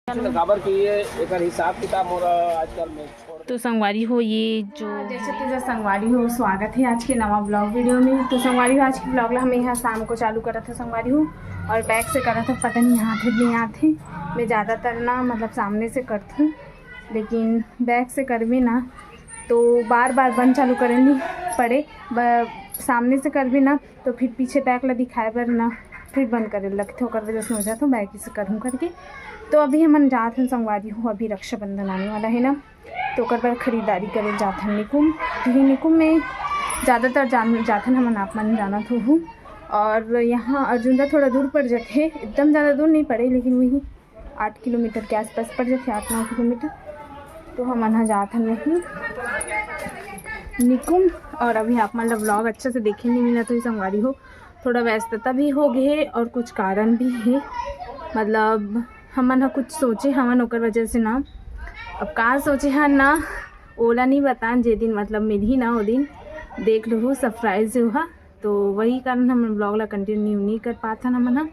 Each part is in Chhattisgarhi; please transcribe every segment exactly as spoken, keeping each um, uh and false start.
काबर कि ये एकर हिसाब किताब मोर आजकल में छोड़ तो संगवारी हो, ये जो जैसे तो जैसे संगवारी हो, स्वागत है आज के नवा ब्लॉग वीडियो में। तो संगवारी हो, आज के ब्लॉग ला हम यहाँ शाम को चालू करत है संगवारी हो, और बैक से करत है, पता नहीं आथे नहीं आथे। मैं ज़्यादातर ना मतलब सामने से करत हूँ, लेकिन बैक से करबे ना तो बार बार बंद चालू करे नहीं पड़े। ब-, सामने से करबे ना तो फिर पीछे बैक ला दिखाए बर ना फिर बंद करे लगथे, ओकर वजह से हो जात हो बैक से करहूँ करके। तो अभी हमन जात हन संगवारी हो, अभी रक्षाबंधन आने वाला है ना, तो ओकर बर खरीदारी करे जात हन निकुम। तो ये निकुम में ज़्यादातर जान जात हन हमन, आप मन जानत हो। और यहाँ अर्जुंदा थोड़ा दूर पड़ जाथे, एकदम ज़्यादा दूर नहीं पड़े, लेकिन वही आठ किलोमीटर के आसपास पड़ जाथे, आठ नौ किलोमीटर। तो हमन ह जात हन वहीं निकुम। और अभी आप मन ला ब्लॉग अच्छा से देखे नहीं मिला तो संगवारी हो, थोड़ा व्यस्तता भी हो गए हे और कुछ कारण भी है। मतलब हमन ह कुछ सोचे हवन, ओकर वजह से ना, अब का सोचे हन ना, ओला नहीं बतान। जे दिन मतलब मिलही ना, ओ दिन देख लुहू, सरप्राइज होहा। तो वही कारण हम ब्लॉग ला कंटिन्यू नहीं कर पाथन हमन ह।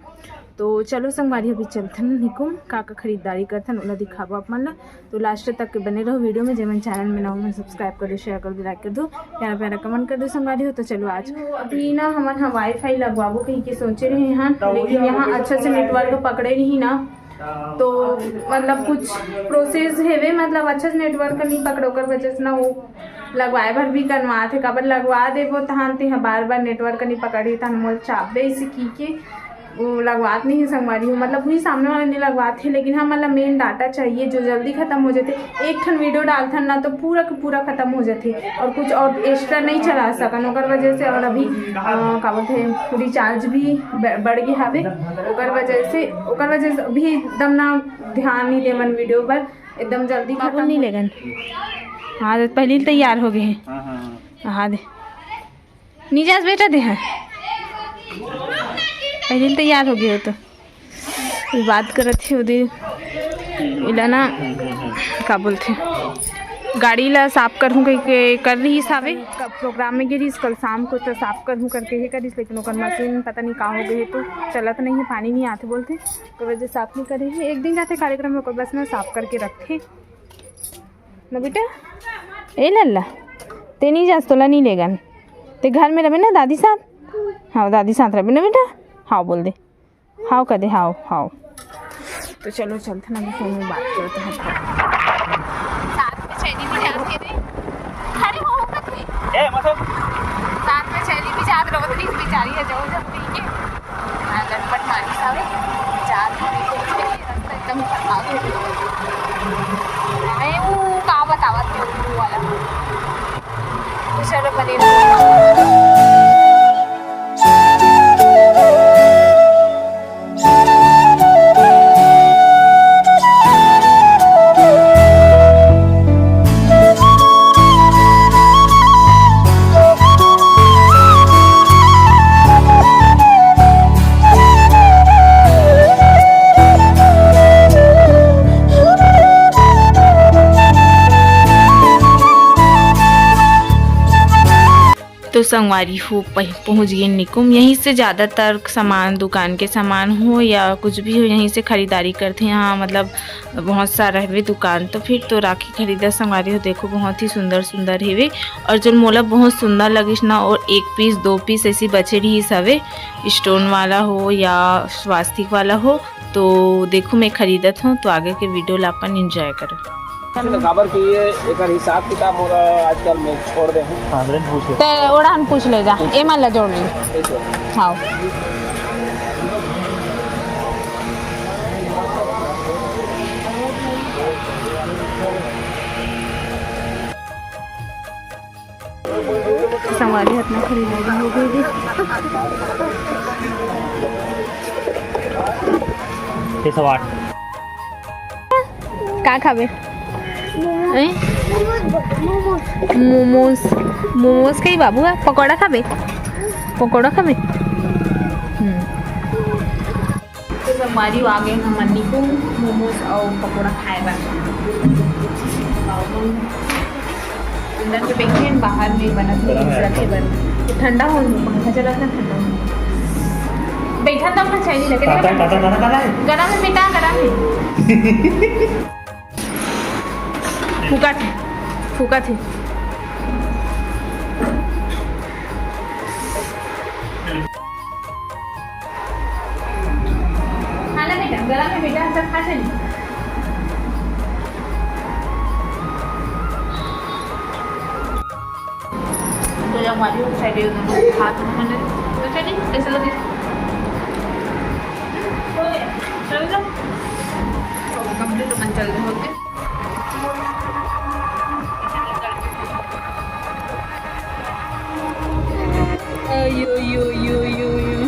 तो चलो संगवारी, अभी चलथन निकुम, का का खरीदारी करथन, ओला दिखाबो आप मन ला। तो लास्ट तक के बने रहो वीडियो में। जेमन चैनल में नवा हो, सब्सक्राइब कर दो, शेयर कर दो, लाइक कर दो, प्यारा प्यारा कमेंट कर दो संगवारी हो। तो चलो आज अभी ना हमन ह वाईफाई लगवाबो कहीं के सोचे रहे हैं, लेकिन यहाँ अच्छा से नेटवर्क पकड़े नहीं ना, तो मतलब कुछ प्रोसेस हेवे, मतलब अच्छा से नेटवर्क नहीं पकड़े, ओकर वजह से ना वो लगवाए भर भी कनवात हे। काबर लगवा देबो तहान तेहा बार बार नेटवर्क नहीं पकड़ही, तहान मोल चापबे इसे की के वो लगवात नहीं है संगवारी हो। मतलब वही सामने वाला नहीं लगवात है, लेकिन हमन ला मेन डाटा चाहिए जो जल्दी खत्म हो जाते। एक ठन वीडियो डालथन ना तो पूरा के पूरा खत्म हो जाते और कुछ और एक्स्ट्रा नहीं चला सकन ओकर वजह से। और अभी अ, का बोलते हैं, रिचार्ज भी ब-, बढ़ गया हवे, ओकर वजह से ओकर वजह से अभी एकदम ना ध्यान नहीं देवन वीडियो पर, एकदम जल्दी बाबू खत्म नहीं हो लेगन। हाँ, तो पहले ही तैयार हो गए हैं। हाँ, हाँ, हाँ। हाँ दे। नहीं जास बेटा दे है। पहले ही तैयार हो गए हो तो। ये बात करत ही उदे। इला ना का बोलथे, गाड़ी ला साफ करहूँ कह के कर रही सावे। प्रोग्राम में गिरिस कल शाम को तो साफ करहूँ करके ही करिस, लेकिन ओकर मशीन पता नहीं का हो गए तो चलत नहीं है, पानी नहीं आते बोलते, तो वजह साफ नहीं करे है। एक दिन जाते कार्यक्रम में ओकर बस में साफ करके रखते। ना बेटा, ए लल्ला, ते नहीं जास, तोला नहीं लेगन। ते घर में रहे ना दादी साथ। हाँ, दादी साथ रहे ना बेटा। हाँ बोल दे। हाँ कह दे, हाँ, हाँ। तो चलो चलते ना, अभी फोन में बात करते हैं। साथ में चली भी जात हे रे। अरे वो होगा तू। ए, मतलब साथ में चली भी जात रहो, तो बेचारी है, जाओ जब पी के। हाँ, लटपट मारी सारे। जात में बिल्कुल चली, रास्ता एकदम खराब है। अरे वो का बतावत है वो वाला। तो चलो बने रहो। तो संगवारी हो, पह-, पहुँच गए निकुम। यहीं से ज़्यादातर सामान, दुकान के सामान हो या कुछ भी हो, यहीं से खरीदारी करते हैं। यहाँ मतलब बहुत सारा हवे दुकान, तो फिर तो राखी खरीदा संगवारी हो। देखो, बहुत ही सुंदर सुंदर हेवे, और जो मोला बहुत सुंदर लगिस ना, और एक पीस दो पीस ऐसी बचे रहिस हवे, स्टोन वाला हो या स्वास्तिक वाला हो, तो देखो मैं खरीदत हूँ। तो आगे के वीडियो ला अपन एंजॉय करो। काबर कि ये एकर हिसाब किताब मोला आजकल मैं छोड़ दे हूँ। हाँ, पूछ ले। ते ओड़ा हम पूछ ले जा, ए मन ला जोड़ ले। ठीक है। हाँ। संगवारी हो, अपना खरीदारी हो गई जी। छः सौ आठ। का खाबे? हैं? मोमोज। मोमोज कही बाबू, आ, पकौड़ा खाबे? पकौड़ा खाबे? हम्म। तो संगवारी हो, आ गए हम मन्नी को मोमोज और पकौड़ा खाए बर। अंदर में बैठे हैं, बाहर में बनत है, रखे बर। तो ठंडा हो, पंखा चला था, ठंडा हो। बैठन दो, अपन चली लगे। टाटा, टाटा, टाटा, टाटा। गरम है बेटा, गरम है। फूका थे, फूका थे। खा ले बेटा, गरम है बेटा, सब खा चली। तो जब हमारी साइड हाथ में तो चलिए, कैसे लगे? चल जाओ। कंप्लीट अपन चल रहे होते। यो, यो, यो, यो, यो।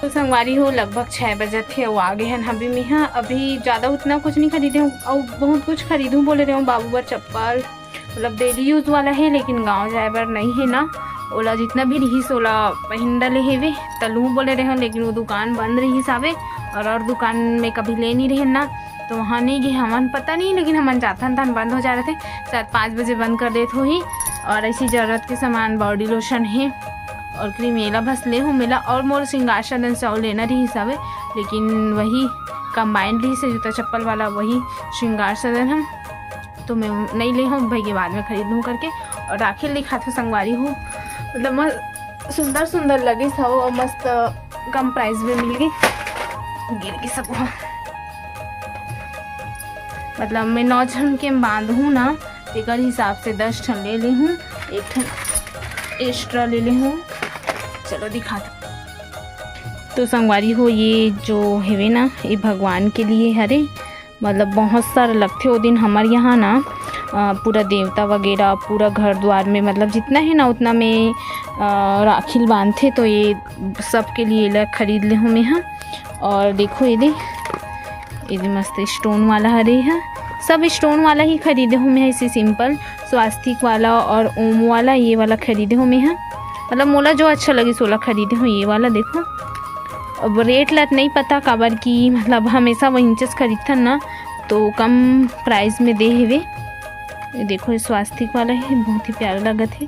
तो संगवारी हो, लगभग छः बजे थे, वो आ गए हैं। अभी मैं, हाँ, अभी ज़्यादा उतना कुछ नहीं खरीदे हूँ, और बहुत कुछ खरीदूँ बोले रहे हूँ, बाबू बर चप्पल, मतलब डेली यूज़ वाला है, लेकिन गाँव जाए बर नहीं है ना, ओला जितना भी रहीस ओला पहिन डले हेवे, तलू बोले रहे, लेकिन वो दुकान बंद रहीस आवे, और, और दुकान में कभी ले नहीं रहे ना, तो वहाँ नहीं गए हमन, पता नहीं, लेकिन हमन जाथन तहन बंद हो जा रहे थे, शायद पाँच बजे बंद कर देत होही। और ऐसी ज़रूरत के सामान, बॉडी लोशन है और क्रीम, एला बस ले हूँ मेला, और मोर श्रृंगार सदन से और लेना रहीस हवे, लेकिन वही कंबाइंड रहीस है, जूता चप्पल वाला, वही श्रृंगार सदन हम, तो मैं नहीं ले हूँ, भाई के बाद में खरीद लूँ करके। और राखी ल दिखात हूँ संगवारी हो, मतलब मस्त सुंदर सुंदर लगिस हव और मस्त कम प्राइस में मिल गई, गिर गई सब। मतलब मैं नौ झन के बांधहूँ ना, तेकर हिसाब से दस ठन ले लेहूँ, एक ठन एक्स्ट्रा ले लेहूँ। चलो दिखात। तो संगवारी हो, ये जो हेवे ना, ये भगवान के लिए हरे, मतलब बहुत सारा लगथे। वो दिन हमर यहाँ ना, अ, पूरा देवता वगैरह, पूरा घर द्वार में, मतलब जितना है ना, उतना में, अ, राखी ल बांधथे, तो ये सबके लिए ला खरीद ले हूँ मैं, हाँ। और देखो ये दे, ये दे मस्त स्टोन वाला हरे है, सब स्टोन वाला ही खरीदे हूँ मैं, ऐसे सिंपल स्वास्तिक वाला और ओम वाला, ये वाला खरीदे हूँ मैं, हाँ। मतलब मोला जो अच्छा लगे, सोला खरीदे हूँ, ये वाला देखो। अब रेट ला नहीं पता, काबर कि मतलब हमेशा वही चीज खरीदथन ना, तो कम प्राइस में दे हेवे। ये देखो, ये स्वास्तिक वाला है, बहुत ही प्यारा लगत है।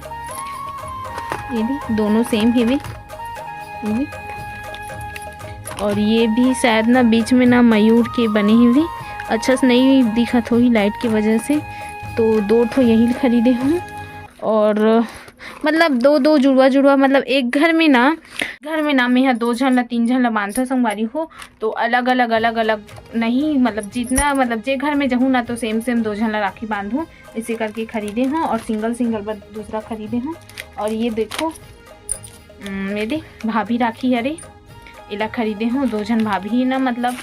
ये भी दोनों सेम हेवे, ये भी। और ये भी शायद ना बीच में ना मयूर के बने हेवे, अच्छा से नहीं दिखत होही लाइट की वजह से, तो दो ठो यही खरीदे हूँ। और मतलब दो दो जुड़वा जुड़वा, मतलब एक घर में ना, घर में ना मैं यहाँ दो झन ला, तीन झन ला बांधथों संगवारी हो, तो अलग अलग, अलग अलग नहीं, मतलब जितना, मतलब जे घर में जहूँ ना, तो सेम सेम दो झन ला राखी बांधूँ, इसे करके खरीदे हूँ। और सिंगल सिंगल बर दूसरा खरीदे हूँ। और ये देखो, उम, ये दे भाभी राखी हरे, एला खरीदे हूँ। दो झन भाभी ना, मतलब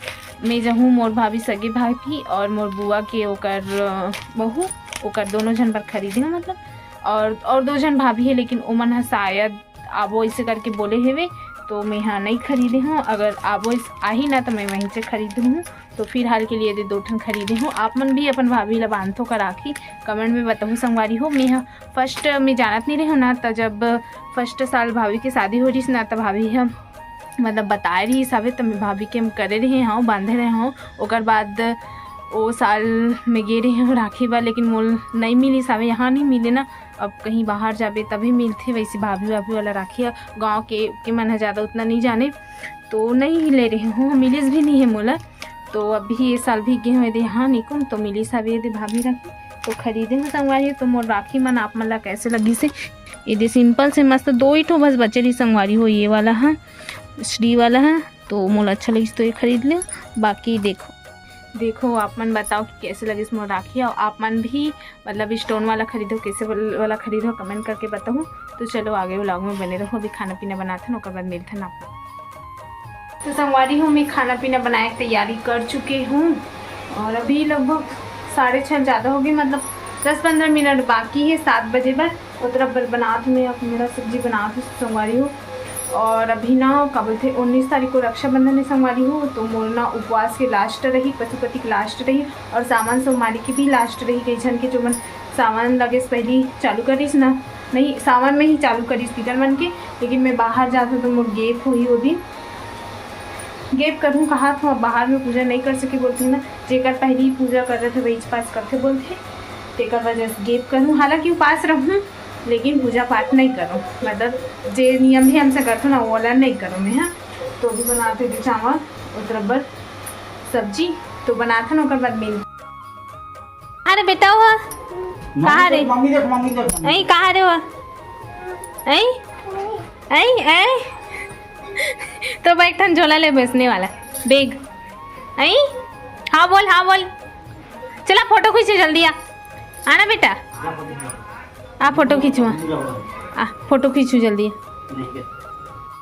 मैं जहूँ, मोर भाभी सगे भाभी और मोर बुआ के ओकर, अ, बहू, ओकर दोनों झन बर खरीदे हूँ, मतलब। और, और दो झन भाभी है, लेकिन ओमन ह शायद आबो ऐसे करके बोले हेवे, तो मैं यहाँ नहीं खरीदे हूँ। अगर आबो इस, आही ना, तो मैं वहीं से खरीद हूँ। तो फिलहाल के लिए दे दो ठन खरीदे हूँ। आप मन भी अपन भाभी ला बांधथो का राखी, कमेंट में बताहू संगवारी हो। मैं यहाँ फर्स्ट में जानत नहीं रहे हूँ ना, तो जब फर्स्ट साल भाभी के शादी हो रही ना, तो भाभी हम मतलब बताए रही सावे, तो मैं भाभी के हम करे रहे हूँ, बांधे रहे हूँ। ओकर बाद ओ साल में गे रहे हूँ राखी बर, लेकिन मोल नहीं मिली सावे, यहाँ नहीं मिले ना। अब कहीं बाहर जाबे तभी मिलथे, वैसे भाभी भाभी वाला राखी ह गाँव के, के मन ह ज़्यादा उतना नहीं जाने, तो नहीं ले रहे हूँ, मिलिस भी नहीं है मोला। तो अभी ये साल भी गे हूँ, यदि हाँ निकुम तो मिलिस हवे यदि भाभी राखी, तो खरीदे हूँ संगवारी। तो मोर राखी मन आप मन ला कैसे लगिस हे? ये दे सिंपल से मस्त दो ही ठो बस बचे रही संगवारी हो, ये वाला ह श्री वाला ह, तो मोला अच्छा लगिस तो ये खरीद ले। बाकी देखो, देखो आप मन बताओ कि कैसे लगिस मोर राखी, और आप मन भी मतलब स्टोन वाला खरीदो, कैसे वाल-, वाला खरीदो, कमेंट करके बताओ। तो चलो आगे व्लॉग में बने रहो, अभी खाना पीना बनाथन, ओकर बाद मिलथन आप। तो संगवारी हो, मैं खाना पीना बनाए के तैयारी कर चुके हूँ और अभी लगभग साढ़े छः ज़्यादा हो गई, मतलब दस पंद्रह मिनट बाकी है सात बजे बर। ओतरा बर बनात में अब मेरा सब्जी बनात हूँ संगवारी हो। और अभी ना का बोलथे, उन्नीस तारीख को रक्षाबंधन है संगवारी हो, तो मोर ना उपवास के लास्ट रही, पशुपति के लास्ट रही और सावन सोमवारी की भी लास्ट रही। कई झन के जो मन सावन लगे से पहली चालू करिस ना, नहीं, सावन में ही चालू करिस तिकर मन के, लेकिन मैं बाहर जात हूँ तो मोर gap होही वो दिन। Gap करूँ कहा था, बाहर में पूजा नहीं कर सके बोलती ना, जेकर पहली पूजा कर रहे थे वही पास करते बोलते, तेकर वजह से gap करूँ। हालांकि उपास रहूँ, लेकिन पूजा पाठ नहीं करो, मतलब जे नियम भी हमसे करथो ना, वो वाला नहीं करो मैं, हाँ। तो अभी बनात हँव चावल, ओकर बाद सब्जी, तो बनात हन, ओकर बाद मिल। अरे बेटा, वो कहाँ रे? मम्मी देख, मम्मी देख, मम्मी। ऐ, कहाँ रे वो? ऐ, ऐ, ऐ। तो भाई, एक ठन झोला ले बेचने वाला, बैग। ऐ, हाँ बोल, हाँ बोल। चला, फोटो खींचे जल्दी आ। आना बेटा, आ फोटो खींचवा। आ फोटो खींचू जल्दी।